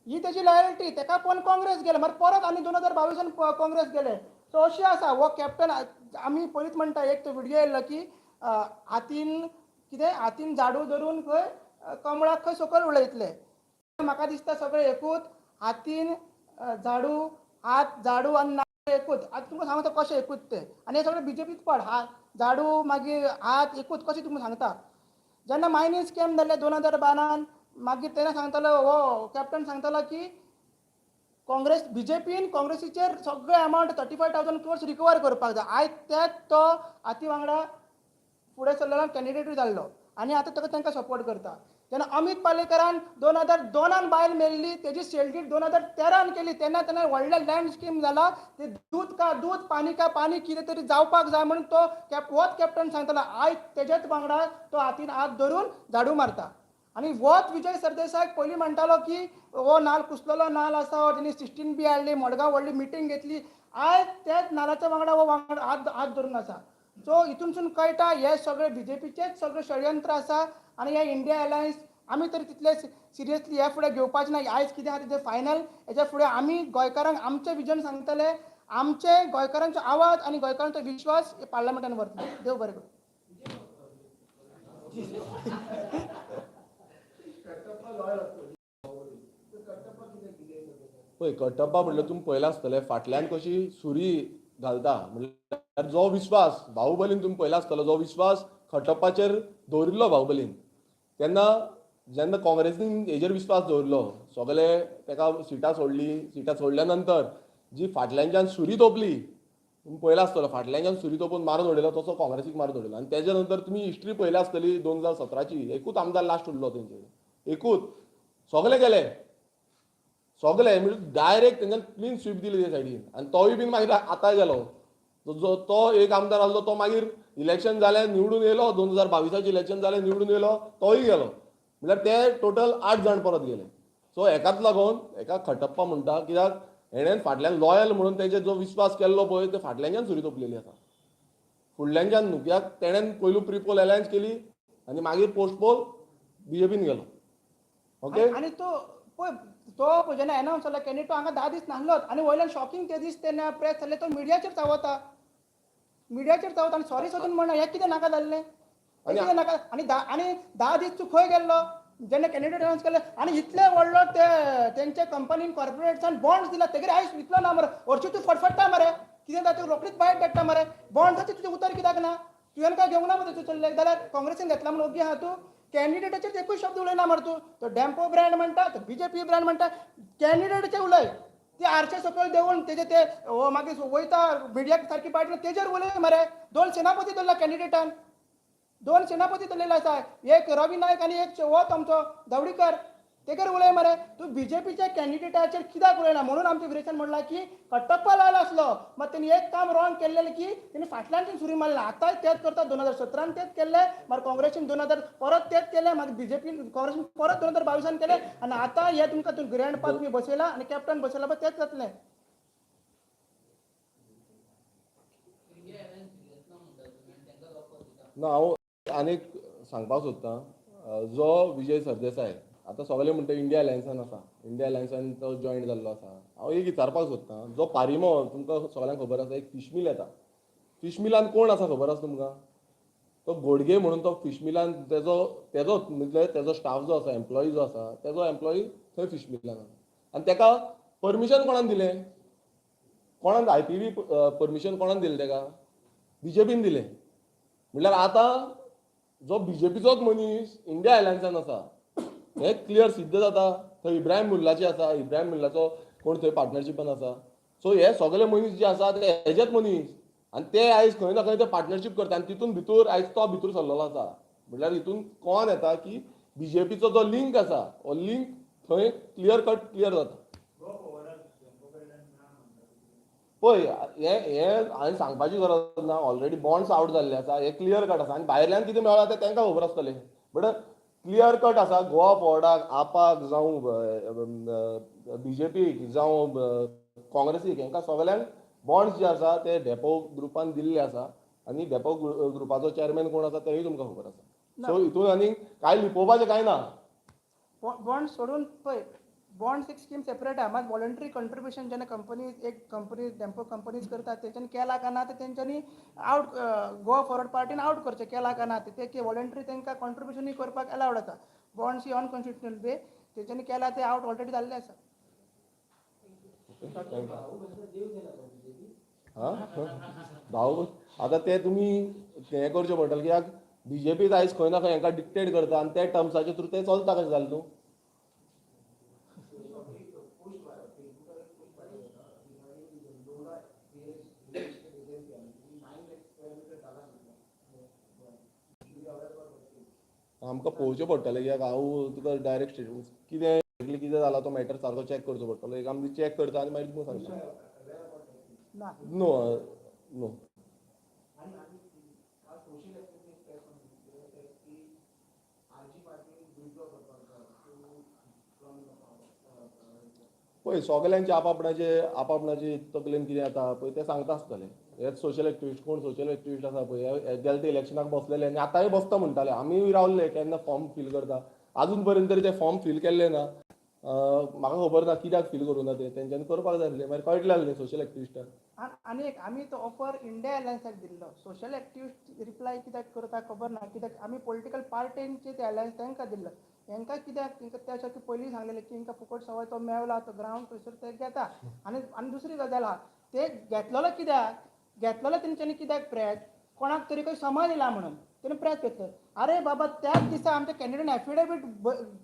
ही तेजी लॉयल्टी. तेका पळोवन काँग्रेस गेले, मागीर परत आनी 2022 काँग्रेस गेले. सो अशें आसा. हो कॅप्टन आमी पयलींच म्हणटा, एक तो व्हिडियो येयल्लो की हातीन कितें हातीन झाडू धरून खंय कमळाक खंय सकयल उडयतले. म्हाका दिसता सगळें एकूच, हातीन झाडू, हात झाडू आनी नाक एकूच. आतां तुमकां सांगता कशें एकूच तें. आनी हें सगळें बीजेपीच पड, हात झाडू मागीर हात एकूच कशें तुमकां सांगता. जेन्ना मायनींग स्कॅम जाल्लें 2012 मागीर तेन्ना सांगतालो हो कॅप्टन सांगतालो की काँग्रेस बीजेपीन काँग्रेसीचेर सगळे अमावंट 35,000 क्रोर्स रिकवर करपाक जाय. आयज तेच तो हाती वांगडा फुडें सरलेलो कॅन्डिडेटूय जाल्लो आनी आतां ताका तांकां सपोर्ट करता. जेन्ना अमीत पालेकरान 2002 बायल मेल्ली तेजी सेल did 2013 केली, तेन्ना तेन्ना व्हडलें लँड स्कीम जाला, ते दूद का दूद पानी का पानी कितें तरी जावपाक जाय म्हणून तो होच कॅप्टन सांगतालो. आयज तेजेच वांगडा तो हातीन हात धरून झाडू मारता. आनी होच विजय सरदेसाय पयलीं म्हणटालो की हो नाल कुसलेलो नाल आसा, तेणी 16B हाडली, मडगांव व्हडली मिटींग घेतली. आयज त्याच नालाच्या वांगडा हो वांगडा हात धरून आसा. सो हितूनसून कळटा हे सगळे बीजेपीचेच सगळे षडयंत्र आसा. आनी हे इंडिया अलायन्स आमी तरी तितले सिरियसली ह्या फुडें घेवपाचें ना. आयज कितें आहा तेजें फायनल, हेच्या फुडें आमी गोंयकारांक आमचें विजन सांगतले, आमचे गोंयकारांचो आवाज आनी गोंयकारांचो विश्वास पार्लमेंटान व्हरतले. देव बरें करूं. पळय, कटप्पा म्हणल्यार तुमी पळयलां आसतलें फाटल्यान कशी सुरी घालता. म्हणल्यार जो विश्वास बाहुबलीन तुमी पळयला आसतलो, जो विश्वास खटप्पाचेर दवरिल्लो बाहुबलीन, तेन्ना जेन्ना काँग्रेसीन हेजेर विश्वास दवरलो, सगळे तेका सिटां सोडली, सिटां सोडल्या नंतर जी फाटल्यानच्यान सुरी तोपली, तुमी पळयला आसतलो, फाटल्यानच्यान सुरी तोपून मारून उडयलो, तसो काँग्रेसीक मारून उडयलो. आनी तेज्या नंतर तुमी हिस्ट्री पळयल्या आसतली 2017ची, एकूच आमदार लास्ट उरलो तेंचे, एकूच, सगळे गेले, सगळे म्हणजे डायरेक्ट तेंच्यान क्लीन स्वीप दिली ते सायडीन. आनी तोय बीन मागीर आतां गेलो, जो तो एक आमदार आसलो तो मागीर इलेक्शन जालें निवडून येयलो, 2022 इलेक्शन जालें निवडून येयलो, तोय गेलो. म्हणल्यार ते टोटल 8 जाण परत गेले. सो हेकाच लागून हेका खटप्पा म्हणटा, कित्याक हेणेन फाटल्यान लॉयल म्हणून तेजे जो विश्वास केल्लो पळय, ते फाटल्यानच्यान सुरी तोपलेली आसा, फुडल्यानच्यान न्हू. कित्याक तेणेन पयलू प्रिपोल अलायन्स केली आनी मागीर पोस्ट पोल बीजेपीन गेलो. ओके, आनी तो पळय, तो जेन्ना एनावन्स जालो कॅन्डिडेट, तो हांगा 10 दीस नासलोच. आनी वयल्यान शॉकिंग ते दीस तेन्ना प्रेस जाल्ले, तो मिडियाचेर चावता, मिडियाचेर चावता आनी सॉरी सोदून म्हणना. हें कितें नाका जाल्लें, कितें नाका. आनी 10 दीस तूं खंय गेल्लो जेन्ना कॅन्डिडेट अनावन्स केले? आनी इतले व्हडलो ते तेंच्या कंपनीन कॉर्पोरेट्सान बॉन्ड्स दिला, तेगेर आयज इतलो ना मरे, हरशीं तूं फटफट्टा मरे, कितें जाता तूं रोखडीच बायट धाडटा मरे. बॉन्ड्साचें तुजें उतर कित्याक ना? तुवें काय घेवंक ना मरे तूं चल्ले जाल्यार काँग्रेसीन घेतला म्हणून ओगी आहा तूं. कॅन्डिडेटाचेर एकूय शब्द उलयना मरे तूं. तो डेम्पो ब्रँड म्हणटा, तो बीजेपी ब्रँड म्हणटा, कॅन्डिडेटाचेर उलय. ते आरशे सकयल देंवून तेजे ते मागीर वयता मिडियाक सारकी बायट तेजेर उलय मरे. 2 सेनापती दवरला कॅन्डिडेटान, 2 सेनापती दवरलेले आसा, एक रवी नायक आनी एक हो आमचो धावडीकर, तेजेर उलय मरे. तूं बीजेपीच्या कॅन्डिडेटाचेर कित्याक उलयना? म्हणून आमच्या विरेशान म्हणलां की कटप्पा लायल आसलो, मात तेणी एक काम रॉंग केल्लें की तेणी फाटल्यान सुरी मारला. आतांय तेंच करता, 2017 तेंच केल्लें, मागीर काँग्रेसीन 2000 परत तेंच केलें, मागीर बीजेपीन काँग्रेसीन परत 2022 केलें. आनी आतां हें तुमकां तूं ग्रँड पा तुमी बसयला आनी कॅप्टन बसयला, पळय तेंच जातलें. ना, हांव आनीक सांगपाक सोदतां, जो विजय सरदेसाय आतां सगळे म्हणटा इंडिया अलायन्सान आसा, इंडिया अलायन्सान तो जॉयन जाल्लो आसा. हांव एक विचारपाक सोदतां, जो पारिमो तुमकां सगळ्यांक खबर आसा, एक फिश मील येता, फिश मिलान कोण आसा खबर आसा तुमकां? तो गोडगे म्हणून तो फिश मिलान तेजो तेजो म्हणजे तेजो स्टाफ जो आसा, एम्प्लॉई जो आसा, तेजो एम्प्लॉई थंय फिश मिलान आसा. आनी तेका परमिशन कोणान दिलें? कोणान IPV permission कोणान दिलें तेका? बीजेपीन दिलें. म्हणल्यार आतां जो बीजेपीचोच मनीस इंडिया अलायन्सान आसा, हें क्लियर सिद्ध जाता. थंय इब्राहिम मुल्लाचे आसा, इब्राहिम मुल्लाचो कोण थंय पार्टनरशिपान आसा. सो हे सगळे मनीस जे आसा ते हेजेच मनीस, आनी ते आयज खंय ना खंय ते पार्टनरशीप करता. आनी तितून भितर आयज तो भितर सरलेलो आसा. म्हणल्यार हितून कोण येता की बीजेपीचो जो लिंक आसा, हो लिंक थंय क्लियर कट क्लियर जाता. पळय, हें हें हांवें सांगपाची गरज ना, ऑलरेडी बॉन्ड्स आवट जाल्ले आसा, हें क्लियर कट आसा. आनी भायल्यान कितें मेळ्ळां तें तांकां खबर आसतलें, बट क्लियर कट आसा. गोवा फॉरवर्डाक, आपाक जावं, बीजेपीक जावं, काँग्रेसीक, हांकां सगळ्यांक बॉन्ड्स जे आसा ते डेपो ग्रुपान दिल्ले आसा. आनी डेपो ग्रुपाचो चेअरमॅन कोण आसा तेंय तुमकां खबर आसा. सो हितून आनी कांय लिपोवपाचें कांय ना. बॉन्ड सोडून पळय, बॉन्ड्स एक स्कीम सेपरेट आहा, मात वॉलंटरी कंट्रिब्युशन जेन्ना कंपनी, एक कंपनी डेम्पो कंपनीज करता, तेंच्यांनी केला काय ना तें तेंच्यांनी आवट गोवा फॉरवर्ड पार्टीन आवट करचें, केला काय ना तें, ते वॉलंटरी तांकां कॉन्ट्रिब्युशनूय करपाक अलावड आसा. बॉन्ड्स ही अनकॉन्स्टिट्युशनल वे, तेंच्यांनी केला ते आवट ऑलरेडी जाल्लें आसा. हां भाऊ, आतां ते तुमी हें करचें पडटलें, कित्याक बीजेपीच आयज खंय ना खंय हांकां डिक्टेट करता आनी त्या टर्म्साचे थ्रू ते चलता. कशें जालें न्हू? आमकां पळोवचें पडटलें, कित्याक हांव तुका डायरेक्ट स्टेटमेंट कितें एक्झॅक्टली कितें जाला तो मॅटर सारको चॅक करचो पडटलो. एक आमी चॅक करता आनी मागीर तुमकां सांगता. No no. पळय, सगल्यांचे आपापणाचे आपापणाचे तकलेन कितें जाता पळय तें सांगता आसतलें. हे सोशल एक्टिविस्ट, कोण सोशल एक्टिविस्ट आसा पळय, हे गेले ते इलेक्शनाक बसलेले आनी आतांय बसता म्हणटाले. आमीय रावल्ले केन्ना फॉर्म फील करता, आजून पर्यंत तरी ते फॉर्म फील केल्ले ना. म्हाका खबर ना कित्याक फील करूं ना ते, तेंच्यांनी करपाक जाय आसलें, मागीर कळटलें आसलें सोशल एक्टिविस्टाक. आनी एक आमी तो ऑफर इंडिया अलायन्साक दिल्लो, सोशल एक्टिविस्ट रिप्लाय कित्याक करता खबर ना, कित्याक आमी पॉलिटिकल पार्टींचे ते अलायन्स तांकां दिल्लो. हेंकां कित्याक तेंकां त्या सारकें पयलीं सांगलेलें की हेंकां फुकट सवाय तो मेवला तो ग्रावंड थंयसर ते घेता. आनी आनी दुसरी गजाल आहा, ते घेतलेलो कित्याक घेतलेलो तेंच्यांनी कित्याक प्रेस कोणाक तरी खंय समान येयला म्हणून तेणी प्रेस घेतलो. अरे बाबा, त्याच दिसा आमच्या कॅन्डिडेट एफिडेवीट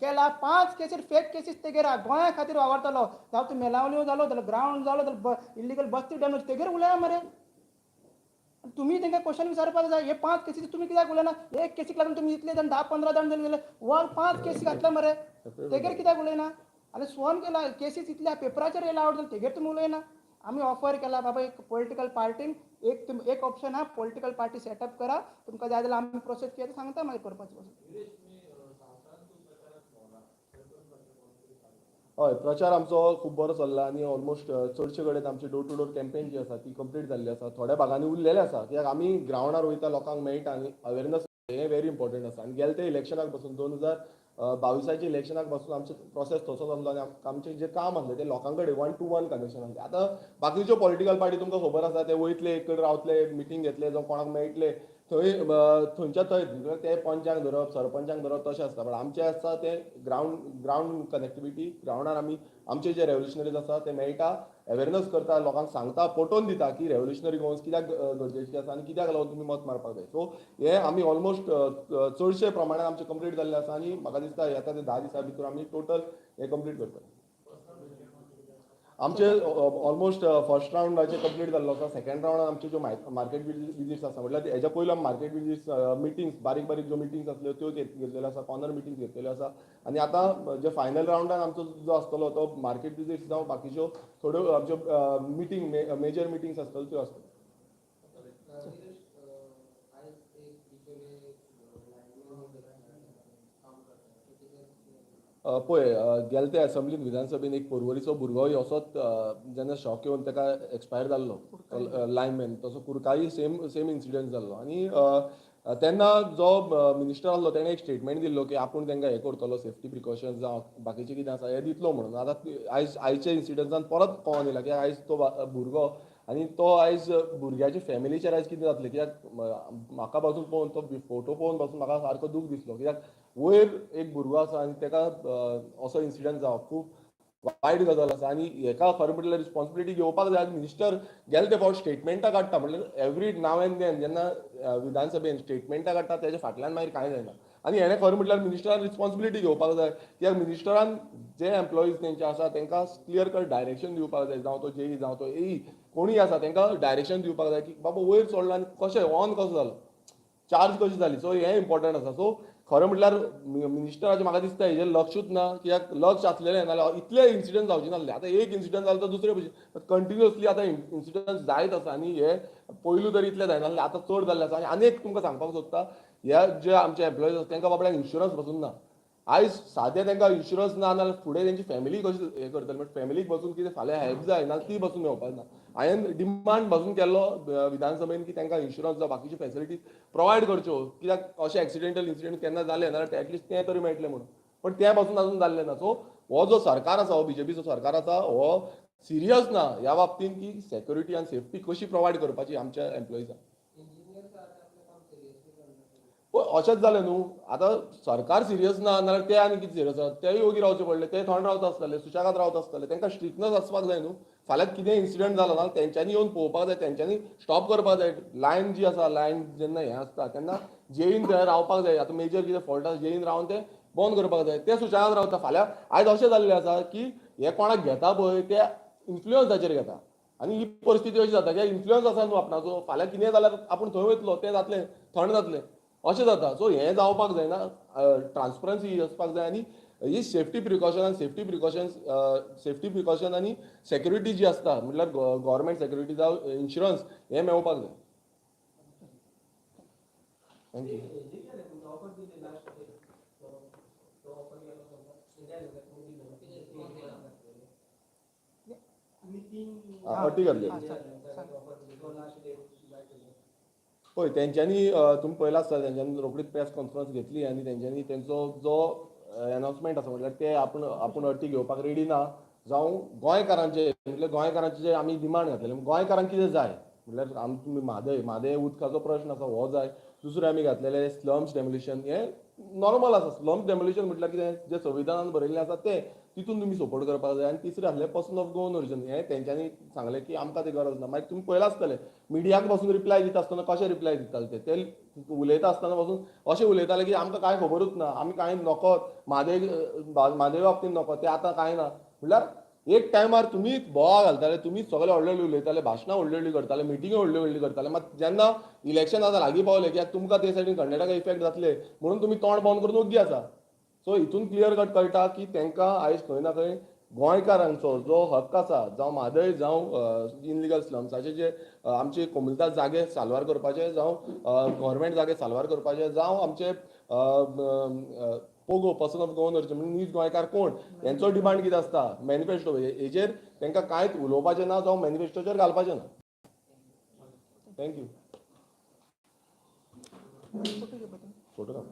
केला, 5 केसीस फेक केसीस तेगेर आहा. गोंया खातीर वावरतलो, जावं तो मेलावल्यो जालो, जाल्यार ग्रावंड जालो, जाल्यार इल्लिगल बस्ती डॅमेज तेगेर उलया मरे. तुमी तांकां क्वेश्चन विचारपाक जाय, हे 5 केसी तुमी कित्याक उलयना? एक केसीक लागून तुमी इतले जाण 10-15 जाण जाले, वर 5 केसी घातल्या मरे, तेगेर कित्याक उलयना? आनी स्वन केला केसीस इतल्या पेपराचेर येयला आवट जाल्यार तेगेर तुमी उलयना. आमी ऑफर केला बाबा एक पॉलिटिकल पार्टीन एक एक ऑप्शन आहा, पॉलिटिकल पार्टी सेटअप करा, तुमकां जाय जाल्यार आमी प्रोसेस कितें सांगता मागीर करपाचें. हय, प्रचार आमचो खूब बरो चल्ला आनी ऑलमोस्ट चडशे कडेन आमची डोर टू डोर कॅम्पेन जी आसा ती कंप्लीट जाल्ली आसा. थोड्या भागांनी उरलेले आसा, कित्याक आमी ग्रावंडार वयता, लोकांक मेळटा आनी अवेरनस हें वेरी इम्पॉर्टंट आसा. आनी गेले ते इलेक्शनाक पासून 2022 इलेक्शनाक पासून आमचो प्रोसेस तसोच आसलो आनी आमचें जें काम आसलें तें लोकां कडेन 1 to 1 connection आसलें. आतां बाकीच्यो पॉलिटिकल पार्टी तुमकां खबर आसा, ते वयतले एक कडेन रावतले, मिटींग घेतले, जावं कोणाक मेळटले थंय थंयच्या थंय ते पंचांक धरप, सरपंचांक धरप तशें आसता. पण आमचें आसता तें ग्रावंड कनेक्टिविटी, ग्रावंडार आमी आमचे जे रेवोल्युशनरीज आसा ते मेळटा, अवेरनस करता, लोकांक सांगता, पटोवन दिता की रेवोल्युशनरी गोवन्स कित्याक गरजेची आसा आनी कित्याक लागून तुमी मत मारपाक जाय. सो हे आमी ऑलमोस्ट चडशे प्रमाणान आमचें कंप्लीट जाल्लें आसा आनी म्हाका दिसता येता ते 10 दिसां भितर आमी टोटल हें कंप्लीट करतले. आमचे ऑलमोस्ट फर्स्ट रावंडाचे कंप्लीट जाल्लो आसा. सेकंड रावंडान आमच्यो ज्यो मार्केट विजिट्स आसा, म्हटल्यार हेज्या पयलो आमी मार्केट विजिट्स मिटिंग्स, बारीक बारीक ज्यो मिटिंग्स आसल्यो त्यो घेतलेल्यो आसा, कॉर्नर मिटिंग्स घेतलेल्यो आसा. आनी आतां जे फायनल रावंडान आमचो जो आसतलो तो मार्केट विजिट्स जावं बाकीच्यो थोड्यो आमच्यो मिटींग, मेजर मिटिंग्स आसतल्यो त्यो आसतल्यो. पळय, गेले ते एसेंब्लीन विधानसभेन एक पोरवरीचो भुरगो असोच जेन्ना शॉक येवन ताका एक्सपायर जाल्लो लायनमॅन, तसो कुरकाई सेम इन्सिडंट जाल्लो. आनी तेन्ना जो मिनिस्टर आसलो तेणें एक स्टेटमेंट दिल्लो की आपूण तांकां हें करतलो, सेफ्टी प्रिकॉशन्स जावं बाकीचें कितें आसा हें दितलो म्हणून. आतां आयज आयच्या इन्सिडंटान परत कळोन येयला की आयज तो भुरगो आनी तो आयज भुरग्याच्या फॅमिलीचेर आयज कितें जातलें, कित्याक म्हाका पासून पळोवन तो फोटो पळोवन पासून म्हाका सारको दूख दिसलो, कित्याक वयर एक भुरगो आसा आनी ताका असो इन्सिडंट जावप खूब वायट गजाल आसा. आनी हेका खरें म्हटल्यार रिस्पॉन्सिबिलिटी घेवपाक जाय. मिनिस्टर गेले ते फावट स्टेटमेंटां काडटा, म्हणल्यार एवरी नाव एंड then जेन्ना विधानसभेन स्टेटमेंटां काडटा तेज्या फाटल्यान मागीर कांय जायना. आनी हेणें खरें म्हटल्यार मिनिस्टरान रिस्पॉन्सिबिलिटी घेवपाक जाय, कित्याक मिनिस्टरान जे एम्प्लॉईज तेंचे आसा तांकां क्लियर कट डायरेक्शन दिवपाक जाय, जावं तो जेई जावं तो एई कोणूय आसा तांकां डायरेक्शन दिवपाक जाय की बाबा वयर चडलो आनी कशें ऑन कसो जालो, चार्ज कशी जाली. सो हें इम्पॉर्टंट आसा. सो खरें म्हटल्यार मिनिस्टराचें म्हाका दिसता हेजेर लक्षूच ना, कित्याक लक्ष आसलेलें नाल्यार इतले इन्सिडंट जावचे नासले. आतां एक इन्सिडंट जालो तो दुसरे भशेन कंटिन्युअसली आतां इन्सिडंट जायत आसा आनी हे पयलू तरी इतले जायनासले, आतां चड जाल्ले आसा. आनी आनी एक तुमकां सांगपाक सोदता, ह्या जे आमचे एम्प्लॉईज आसा तांकां बाबड्यांक इन्शुरन्स पसून ना. आयज सादें तांकां इन्शुरन्स ना नाल्यार फुडें तेंची फॅमिली कशी हें करतली, बट फॅमिलीक बसून कितें फाल्यां हेल्प जाय नाल्यार ती बसून मेळपाक ना. हांवें डिमांड बसून केल्लो विधानसभेन की तांकां इन्शुरन्स जावं बाकीच्यो फॅसिलिटीज प्रोवायड करच्यो, कित्याक अशें एक्सिडेंटल इन्सिडंट केन्ना जालें नाल्यार एटलिस्ट तें तरी मेळटलें म्हणून, पण तें पासून अजून जाल्लें ना. सो हो जो सरकार आसा, हो बीजेपीचो सरकार आसा, हो सिरियस ना ह्या बाबतींत की सेक्युरिटी आनी सेफ्टी कशी प्रोवायड करपाची आमच्या एम्प्लॉइजांक. पळय अशेंच जालें न्हू, आतां सरकार सिरियस ना नाल्यार ते आनी कितें सिरियस आसा, तेय ओगी रावचे पडले, ते थंड रावता आसतले, सुशेगाद रावता आसतले, तांकां स्ट्रिक्टनस आसपाक जाय न्हू. फाल्यां कितें इन्सिडंट जालो ना तेंच्यांनी येवन पळोवपाक जाय, तेंच्यांनी स्टॉप करपाक जाय. लायन जी आसा, लायन जेन्ना हें आसता तेन्ना जेईन थंय रावपाक जाय. आतां मेजर कितें फॉल्ट आसा जेईन रावन ते बंद करपाक जाय, ते सुशेगाद रावता. फाल्यां आयज अशें जाल्लें आसा की हे कोणाक घेता पळय ते इन्फ्लुयन्साचेर घेता आनी ही परिस्थिती अशी जाता की इन्फ्लुयन्स आसा न्हू आपणाचो, फाल्यां कितें जाल्यार आपूण थंय वयतलो, तें जातलें, थंड जातलें, अशें जाता. सो हें जावपाक जायना, ट्रान्सपरन्सी आसपाक जाय आनी ही सेफ्टी प्रिकॉशन आनी सेफ्टी प्रिकॉशन आनी सेक्युरिटी जी आसता म्हटल्यार गव्हर्मेंट सेक्युरिटी जावं इन्शुरन्स हें मेळपाक जाय. Thank you. अटी घातली पळय तेंच्यांनी, तुमी पळयलां आसता तेंच्यांनी रोखडीच प्रेस कॉन्फरन्स घेतली आनी तेंच्यांनी तेंचो जो अनाउन्समेंट आसा, म्हटल्यार ते आपूण आपूण अटी घेवपाक रेडी ना, जावं गोंयकारांचे, म्हटल्यार गोंयकारांचे जे आमी डिमांड घातलेले, गोंयकारांक कितें जाय म्हटल्यार आमची म्हादय, म्हादय उदकाचो प्रश्न आसा हो जाय. दुसरें आमी घातलेले स्लम्स डेमोलिशन, हें नॉर्मल आसा. स्लम्स डेमोलिशन म्हटल्यार कितें, जें संविधानान बरयल्लें आसा तें तितून तुमी सपोर्ट करपाक जाय. आनी तिसरें आसलें पर्सन ऑफ गोवन ओरिजन, हें तेंच्यांनी सांगलें की आमकां ती गरज ना. मागीर तुमी पळयलां आसतलें, मिडियाक पासून रिप्लाय दिता आसतना कशें रिप्लाय दिताले ते. ते उलयता आसतना पासून अशें उलयताले की आमकां कांय खबरूच ना, आमी कांय नकळत, म्हादय म्हादय बाबतीन नकळत, ते आतां कांय ना. म्हणल्यार एक टायमार तुमी बोवाळ घालताले, तुमी सगळे व्हडले व्हडले उलयताले, भाशणां व्हडली व्हडली करताले, मिटिंग्यो व्हडल्यो व्हडल्यो करताले. मात जेन्ना इलेक्शन आतां लागीं पावले की तुमकां ते सायडीन कर्नाटका इफेक्ट जातले म्हणून तुमी तोंड बंद करून ओग्गी आसा. सो हितून क्लियर कट कळटा की तांकां आयज खंय ना खंय गोंयकारांचो जो हक्क आसा, जावं म्हादय, जावं इनलिगल स्लम्साचे जे आमचे कोमुनिदाद जागे साल्वार करपाचे, जावं गव्हर्मेंट जागे साल्वार करपाचे, जावं आमचे POGO, person of Goan origin म्हणजे नीज गोंयकार कोण हेंचो डिमांड कितें आसता मॅनिफेस्टो हेजेर तांकां कांयच उलोवपाचें ना, जावं मॅनिफेस्टोचेर घालपाचें ना. Thank you. Photo काड.